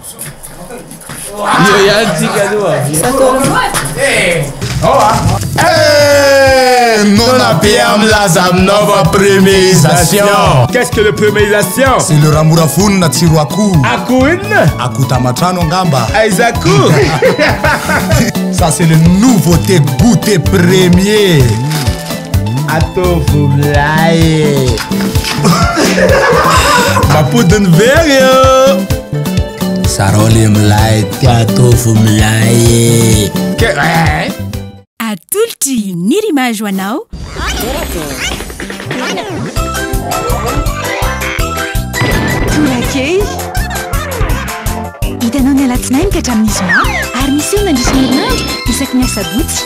Eo ihany tsika aloha. Eh, Nona be milaza aminao fa premierisation. Qu'est-ce que le premierisation? C'est le ramorafonina tsiro akoho. Akoho inona? Akoho tamatrano angamba. Aiza akoho? Ça c'est le nouveauté goûter premier. Ataovy milay. Mampody ny very eo. Zarao le milay ty ataovy milay. Ke eh. Atolotry ny Rimage ho anao. Torakely. Hitanao ny alatsinainy ka hatramin'ny zoma ary miseho mandritra ny herinandro isaky ny asabotsy.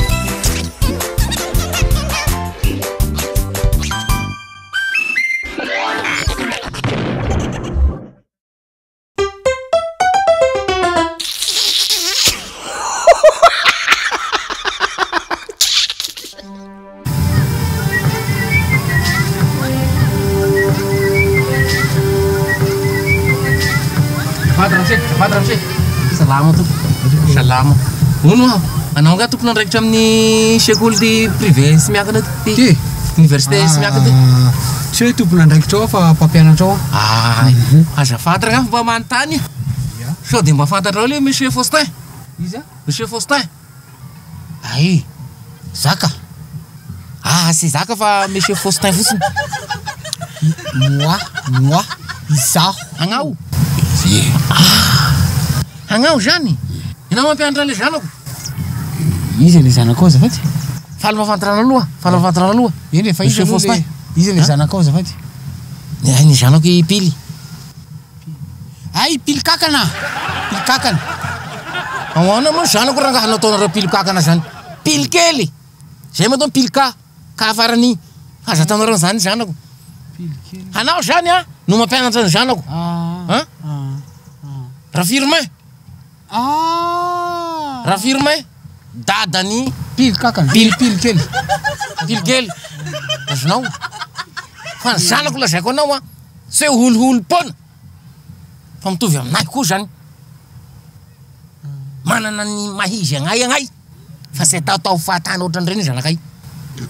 Azafady ramose, azafady ramose. Salama tompoko. Salama. Hono aho, anao angaha tompon'andraikitra amin'ny sekoly ty privé sy miankina ty? Ty? Université sy miankina ty? Tsy hoe tompon'andraikitra ao fa mpampianatra ao aho. Ah, azafady rangahy fa mba manontany. Sao dia mba fantatrao le monsieur Faustin? Iza? Monsieur Faustin. Ay, Zaka. Ah, tsy Zaka fa monsieur Faustin fotsiny. Moi, moi, izaho. Agnao? Ie. Ah, agnao zany? Ianao mampianatra an'ilay zanako? Iza ilay zanakao azafady? Faly mahafantatra anao aloha, faly mahafantatra anao aloha. Eny e, fa iza Monsieur aloha Faustin. le, iza ilay zanakao azafady? Ny ny zanako i Pily. Hay, pily kakana! Pily kakana. Ahoana moa ny zanako rangaha nataonareo pily kakana zany? Pily kely! Zay moa atao pily ka, ka farany. Aza ataonareo an'izany ny zanako. Anao zany an, no mampianatra ny zanako. An? Rafirmin. Rafirmin, dadan'i. Pily kakana. Pily. Pily kely. Pily kely. Azonao? Fa ny zanako lazaiko anao an, tsy hoe holiholim-poana fa mitovy aminay koa zany. Manana ny maha izy agnay agnay fa tsy ataotao fahatany ohatran'ireny zanakay.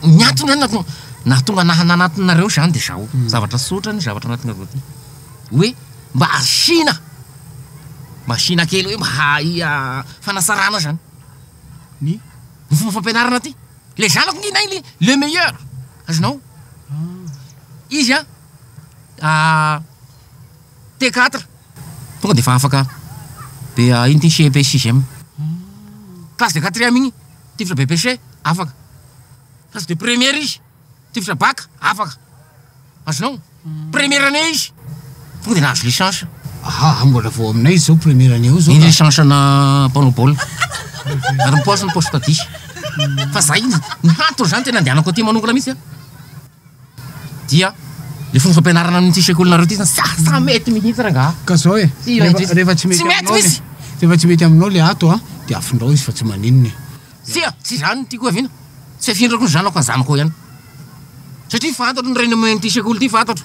Ny antony zany nahatonga nahatonga anahy nanatona anareo zany de zao, zavatra tsotra ny zavatra nahatonga aty. Hoe mba asiana mba asiana kely hoe mba ha- fanatsarana zany Ny? ny fomba fampianarana aty. Le zanako nge nay le le meilleur, azonao? Izy an T quatre tonga de efa afaka de ino ty CEP sixième classe de quatrième igny tifitra BEPC afaka classe de première izy tifitra bac afaka azonao première année izy tonga de nahazo licence. Aha, mbola vao aminay izy zao première année io zao Iny ka. licence ana mpanao baolina ary ny poste ny poste diso fa zay ny antony zany tena andehanako aty manokana mihitsy a. Dia le fomba fampianarana amin'ity sekolinareo ity zany sa sa mety mihitsy rangaha. Ka zao e, Tsy rehefa mety rehefa tsy mety Tsy mety aminao le mihitsy. rehefa tsy mety aminao le ato a, de afindrao izy fa tsy maninona e. Tsia, tsy izany no tiako haviana. Tsy afindrako ny zanako fa ny zanako ao ihany. Satria fantatro ny renommée-n'ity sekoly ity fantatro.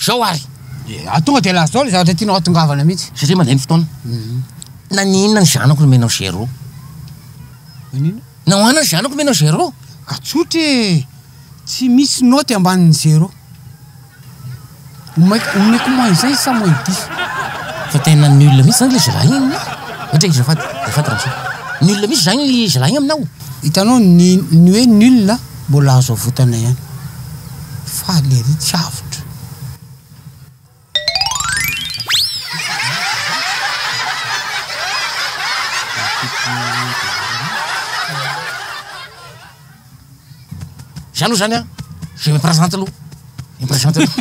Zao ary. Dia tonga de lazao le zavatra tianao hatongavana mihitsy. Satria mandeha ny fotoana. Naninona ny zanako nomenao zéro? Naninona? Nahoana ny zanako omenao zéro? Ka tsotra e! Tsy misy naoty ambanin'ny zéro. Omeko omeko moins un sa moins dix? Fa tena nul mihitsy zany le zalahy iny an! Ohatra hoe azafady, azafady ramose. Nul mihitsy zany le zalahy iny aminao? Hitanao ny ny hoe nul mbola azo avotana ihany fa lery tsy avotra. Za aloha zany an, je me présente aloha, je me présente aloha.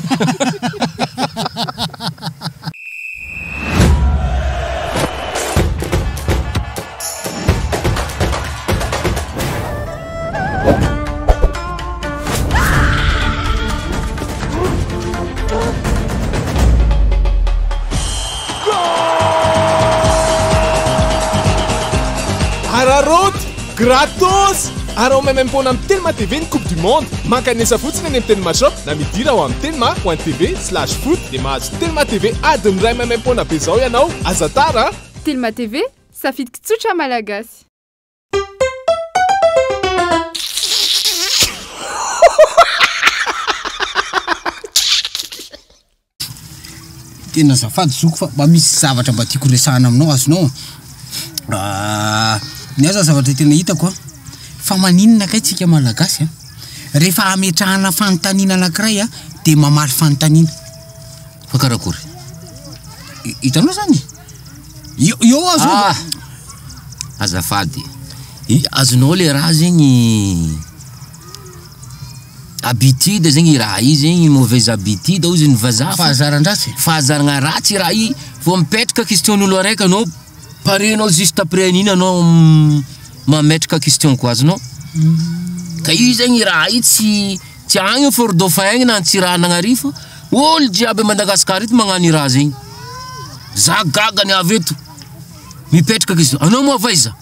Araraoty, gratos! Araho maimaimpoana amin'ny Telma TV ny Coupe du Monde. Mankanesa fotsiny any amin'ny Telma Shop na midira ao amin'ny telma point tv slash foot dia mahazo Telma TV adiny iray maimaimpoana be izao ianao. Aza tara a! Telma TV, safidiko tsotra Malagasy. Tena azafady zoky fa mba misy zavatra mba tiako resahana aminao azonao a. Ny ahy zany zavatra tena hitako a, fa maninona kay tsika malagasy a, rehefa ametrahana fanontaniana anakiray a de mamaly fanontaniana. Fa karakory? Hitanao zany? Eo eo aho zao. Ah! Azafady, azonao le raha zegny Habitude zegny i raha i zegny, mauvaise habitude hozy ny vazaha fa Fahazaran-dratsy. Fahazaragna ratsy i raha i, vao mipetraka question-n'olo araiky anao, pare anao juste après an'igny anao mametraka question koa azonao. Ka io zegny i raha i tsy tsy agny Fort Dauphin agny na Antsiranana ary fa olo jiaby à Madagascar eto magnano i raha zegny. Za gaga ny avy eto, mipetraka question, anao moa avy aiza?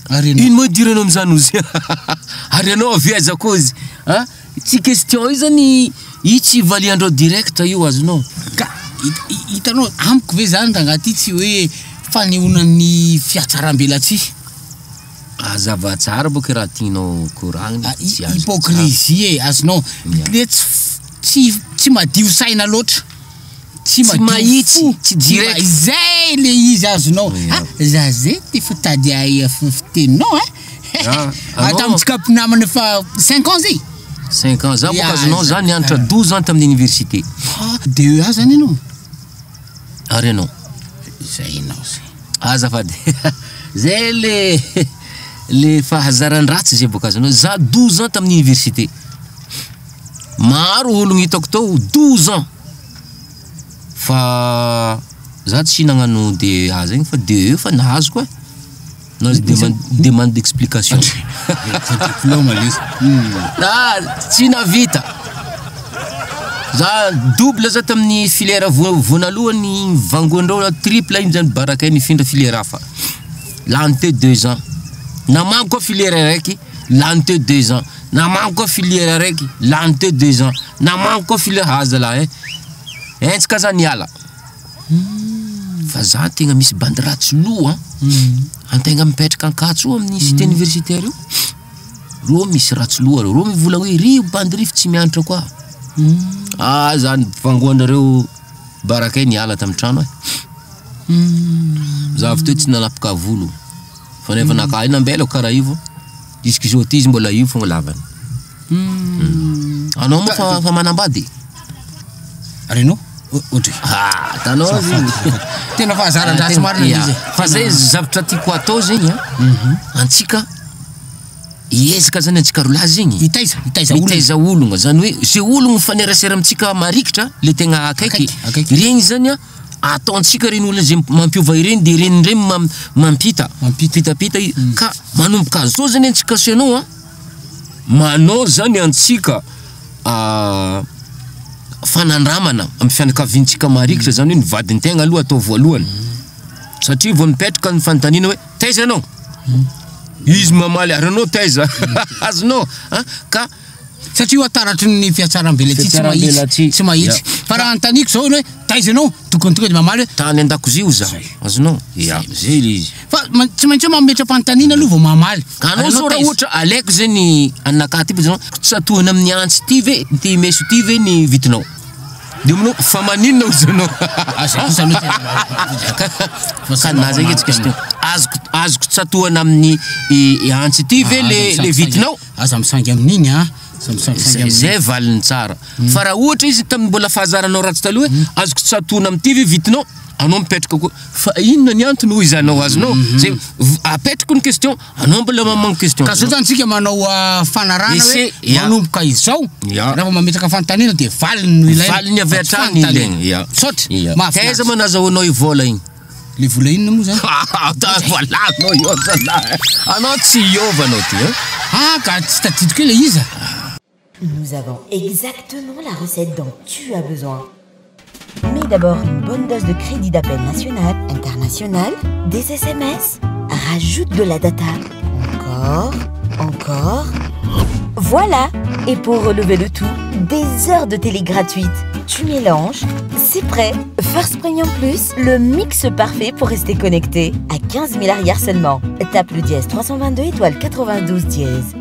Ary ianao? Ino moa idiranao amin'izany ozy? Ary ianao avy aiza koa ozy? A? Tsy question io zany io tsy valiandreo direct io azonao. Ka hitanao amiko ve zany rangahy ty tsy hoe fanehoana ny fihatsaram-belatsihy? Hazava tsara boka raha tianao koragnina fa tsy azoko tsara. Hypocrisie e, azonao? Le tsy tsy madio saina loatra. Tsy mahitsy, tsy direct. Zay le izy azonao. Ah, za zay ty fitady ahy fiteninao eh. Ah, tamintsika mpinamana efa cinq ans zay. Cinq ans, za boka azonao za nianatra 12 ans tamin'ny université. Ah, DEA zany ianao? Ary ianao? Zay ianao zay. Azafady. Zay le le fahazaran-dratsy zay boka azonao. Za 12 ans tamin'ny université. Maro ologno hitako tao 12 ans. Fa za tsy nagnano DEA zegny fa DE fa nahazoko e. Nahazo demande demande d'explication. Diplôme lesy. Ah, tsy nahavita. Za double za tamin'ny filière voanalohany vangoandreo triple iny zany barakay nifindra filière hafa. Lany teo deux ans. Namako koa filière araiky lany teo deux ans. Namako koa filière araiky lany teo deux ans. Namako koa filière ah zalahy eh. Entsika za niala. Fa za tegna misy bandy ratsy loha an. Antegna mipetraka Ankatso io amin'ny cité universitaire io. Reo misy ratsy loha reo. Reo mivolagna hoe ry bandy ry fa tsy mianatra koa. Ah zany vangoanareo barakay niala tamin'ny trano eh. Za avy teo tsy nanapaka volo. Fa nefa naka io nambelako karaha io fô. Jusqu'à zao ty izy mbola io fogna lavany. Anao moa fa fa manambady? Ary ianao? Ohatry. Ah, tanao zegny. Tena fahazaran-dratsy marina Ya. izy e. Fa zay zavatra tiako atao zegny an, antsika hiezaka zany antsika rolahy zegny. Hitaiza, hitaiza olona. Mitaiza ologna, zany hoe ze ologno mifanerasera amintsika marikitra, le tegna akaiky, Akaiky, akaiky. regny zany an, ataontsika ireny olona zay mampiova ireny de ireny ndray mampita, mampitapita, ka manomboka zao zany antsika sy anao an, manao zany antsika fanandramana amin'ny fianakaviantsika marikitra zany hoe ny vadin-tegna aloha atao voalohany, satria vao mipetraka ny fanontaniana hoe taiza ianao? Izy mamaly ary anao taiza? Azonao an? Ka Satria io taratry ny fihatsarambelatsihy tsy mahitsy, tsy mahitsy. Fa raha anontaniako izao ianao hoe taiza ianao? Tokony tonga dia mamaly hoe tany an-dakozia hoy za. Azonao? Ya, zay le izy. Fa tsy maintsy hoe mametra-panontaniana aloha vao mamaly. Ka anao zao raha ohatra alaiko zay ny anakahy ty fa tsatohina amin'ny antsy ty ve, ty meso ty ve ny vidinao? De aminao fa maninona ozy anao? Ah, zay kosa aloha tena Ka na zay nge tsy question. Azoko azoko tsatohana amin'ny antsy ty ve le le vidinao? Aza misangy amin'iny a! Aza misangisangy amin'iny. Zay valiny tsara. Fa raha ohatra izy tamin'ny mbola fahazaranao ratsy taloha hoe azoko tsatohina amin'ity ve vidinao? Anao mipetraka koa fa inona ny antony hoy izy anao azonao? Zay apetrako ny question, anao mbola mamango question. Ka zao zany tsika manao fanarahana hoe manomboka izao raha vao mametraka fanontaniana dia valiny no ilaina. Valiny avy fa tsy hatrany fanontaniana. ilaina. Ya. Misaotra. Ya. Mahafinaritra. Taiza ma nazahoanao io vola igny? Le vola inona moa zany? Voilà anao io zalahy. Anao tsy hiova anao ty hein. Ah ka tsy tadidiko hoe le iza. Nous avons exactement la recette dont tu as besoin. Mets d'abord une bonne dose de crédit d'appel national, international, des SMS. Rajoute de la data. Encore. Encore. Voilà. Et pour relever le tout, des heures de télé gratuites. Tu mélanges, c'est prêt. First Premium Plus, le mix parfait pour rester connecté. À 15 000 arrières seulement. Tape le dièse 322 étoile 92 dièse.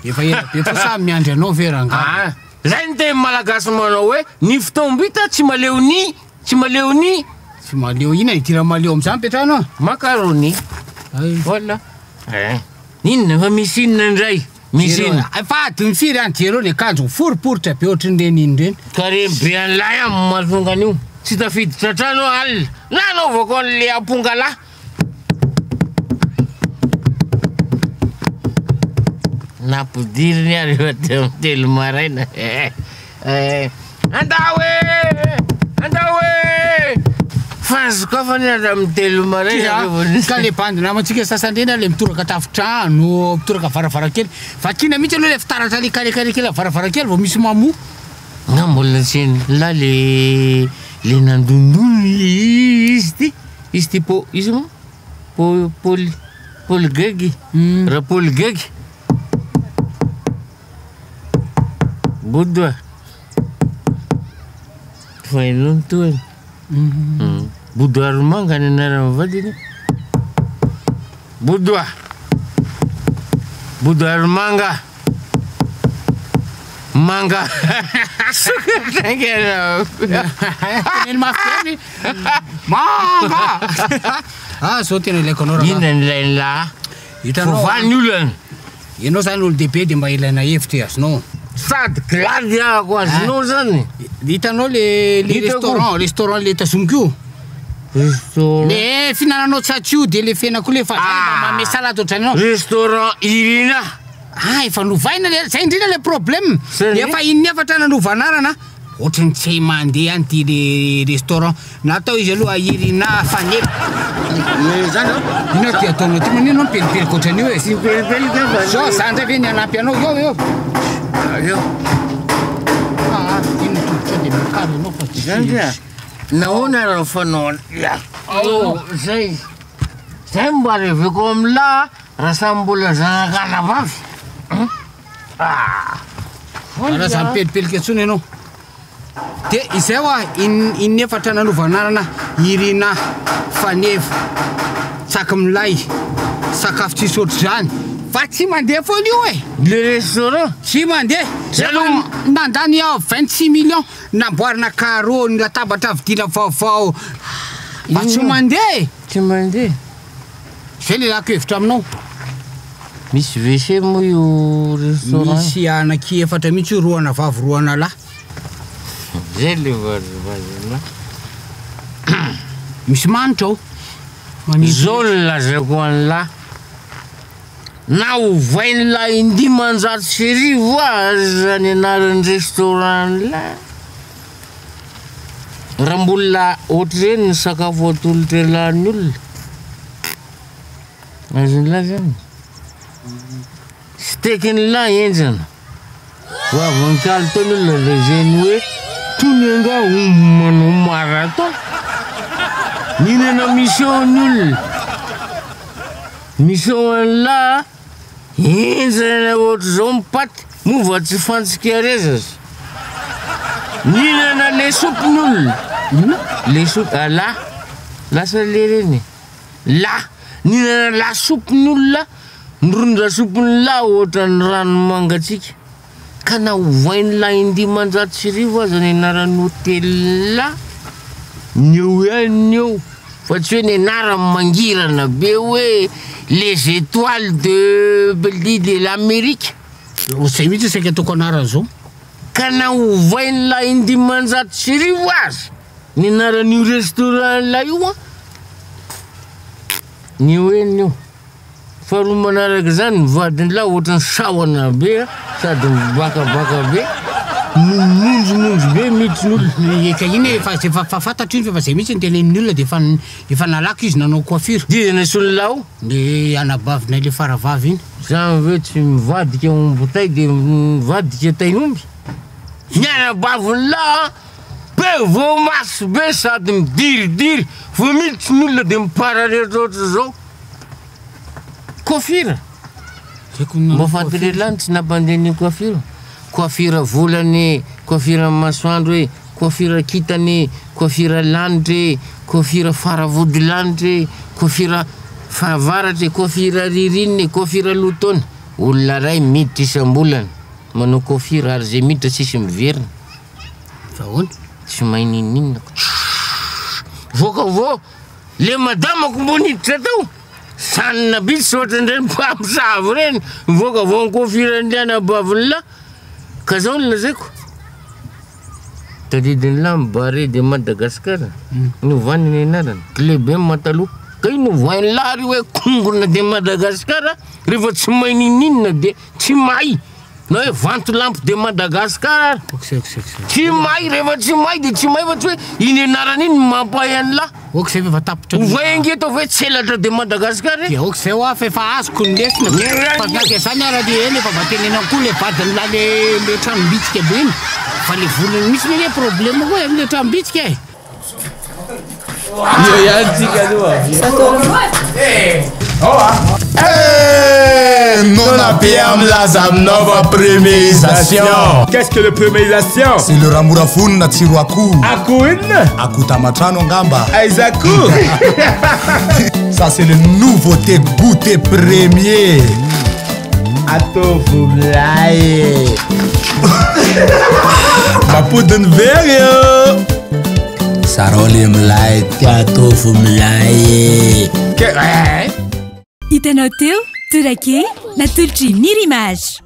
Efa ela be koa sa miandry anao ve rangahy? Ah, zay ny teny malagasy manao hoe ny fotoam-bita tsy maleo ny, tsy maleo ny. Tsy maleo inona idirany maleo amin'izany petrano a? Macaroni. Voilà. Eh. Inona fa misy inona indray? Misy inona? Efa adiny firy any jereo le kanjo miforiporitra be ohatrin'ireny iny ireny. Karemy be an'ilay aho no mahatonga an'io. Tsy tafiditra an-trano aho alina. Nanaovako an'le amponga lahy. Nampidiriny aho rehefa teo amin'ny telo maraina. Andao e! Andao e! Fa sokafany aza amin'ny telo maraina rehefa nisy. Ka le bandy namantsika sasany reny le mitoraka tafontrano, mitoraka varavarankely. Vakiana mihitsy aloha le fitaratra le carré carré kely varavarankely vao misy mamoha. Nga mbola tsy henon'lah le le nandondona izy ty, izy ty po izy moa po paoly paoly gaigy, rapaoly gaigy. Bodo a! Fa hainao ny tohiny? Bodo Aromanga ny anaran'ny vadiny. Bodo a! Bodo Aromanga! Manga! Sokatra haingana! Teneno mafy be ny manga! Ah, zao tena ilaiko anao rangahy. Inona ny ilain'i lahy? Hitanao, Voavaha ny olana. Ianao zany olon-dehibe dia mba ilaina hevitra e, azonao. Sady glady ahako azonao zany. Hitanao le le restaurant, restaurant le tazomiko io? Restaurant. Le fihinananao tsatsio dia le fena koa le fa zany mba manome salade ohatran'ny anao. Restaurant Irina. Ah efa novaina le, zay indrindra le problème. Efa in'efatra nanova anarana. Ohatran'ny tsy hay mandeha any ity le restaurant. Natao izy aloha Irina Faneva. Zany an? Inona ty ataonao ty? Manino anao mipelipelika ohatran'io e? Tsy mipelipelika fa. Zao za ndray ve ny hanampy anao eo eo? Eo. Ah, ino tongotra dia mikalo ianao fa tsy. Zany ka. Nahoana raha fanao ya. Oh, zay. Zay mba reveko amin'lah raha samy mbola zanak'anabavy. Ah. Raha za mipelipelika intsony ianao. Dia izay hoa, in'efatra nanova anarana Irina, Faneva, Tsaky milay, sakafo tsisy ohatr'izany. Fa tsy mandeha foana io e! Le restaurant? Tsy mandeha. Efa nandany aho 26 millions namboarina carreau, ny latabatra vidiana vaovao. Fa tsy mandeha e! Tsy mandeha. Izay le lako hevitra aminao. Misy WC moa io restaurant io? Misy anaky efatra mihitsy io, roa ana vavy, roa ana lahy. Zay le vazivazinà. Misy manitra ao. Zao no lazaiko an'lah, na ovain'lah in-dimanjato sy arivo aza ny anaran'ny restaurant-n'lah, raha mbola ohatr'ireny ny sakafo atolotr'elah ny olona, azon'lah zany? Steak-n'lah henjana. Ho avy ny kalitao ny olona lazainy hoe tony angaha omby manao marathon. Mihinana mission ny olona. Mission an'lah henjana ohatr'izao ny paty moa va tsy fantsika rezaza. Mihinana lesopy ny olona. Inona? Lesopy, ah, lasa le reny. La, nihinana lasopy ny olona, ny ron-dasopin'ny la ohatran'ny rano mangatsiaka. Ka na ovain'ny la in-dimanjato sy arivo aza ny anaran'ny hotely la, ny eo ihany ny eo, fa tsy hoe ny anarany mangirana be hoe les étoiles de de l'Amérique. Zay mihitsy saika ataoko anarany zao. Ka na ovain'ny la in-dimanjato sy arivo aza ny anaran'io restaurant la io an, ny eo eny io. Faharoa manaraka izany, ny vadiny lahy ohatran'ny sahona be sady mibakabaka be no mimonjomonjo be mihitsy ny olona. Eka iny e, efa efa fantatro iny fa efa zay mihitsy no tenenin'ny olona dia efa efa nalako izy nanao coiffure. Iza no solon'ny lahy ao? Le anabavinay le faravavy iny. Zany ve tsy mivadika omby tay dia mivadika tain'omby? Ny anabaviny lahy an, be voamaso be sady midiridiry, vao miditry ny olona dia mipararetra ohatr'izao. Coiffure. Mba fantatr'elah ny tsy nampandeha ny coiffure. Coiffure volana e, coiffure masoandro e, coiffure kintana e, coiffure lanitra e, coiffure faravodilanitra e, coiffure fahavaratra e, coiffure ririnina e, coiffure lohataona. Olona iray miditra isam-bolana manao coiffure ary izay miditra tsisy miverina. Fa ahoana? Tsy mahay n'inon'inona. Voaka vao le madamako mbo niditra tao, sanina bitsy ohatran'ireny mpamosavy ireny, mivoaka vao ny coiffure-n'ny anabaviny lahy. Ka zao no lazaiko, tadidin'ny lahy mi-barre de Madagascar, novany ny anarany, Club M taloha. Ka io novohain'ny lahy ry hoe kongona de Madagascar, rehefa tsy mahay n'inon'inona de tsy mahay. Na hoe vantolampy de Madagascar ary. Tsy mahay, rehefa tsy mahay de tsy mahay fa tsy hoe iny anarana iny no mampahay an'lah. Ok zay fa efa tapitra. Ovay ange atao hoe tselatra de Madagascar e. Dia ok zay hoa fa efa azoko ny lesona. Fa na dia zany ara le eny efa mba tenenako koa le vadin'lah le le tranombitsika be iny. Fa le volony mihitsy anie problème koa e amle tranombitsika e. Eo ihany tsika aloha. Eh, nona be milaza aminao fa premierisation. Qu'est-ce que le premierisation? C'est le ramorafonina tsiro akoho. Akoho inona? Akoho tamatrano angamba. Aiza akoho? Ça c'est le nouveauté goûter premier. Ataovy milay. Mampody ny very eo. Zarao le milay ty ataovy milay. Hitanao teo, torake, natolotry Mirimage.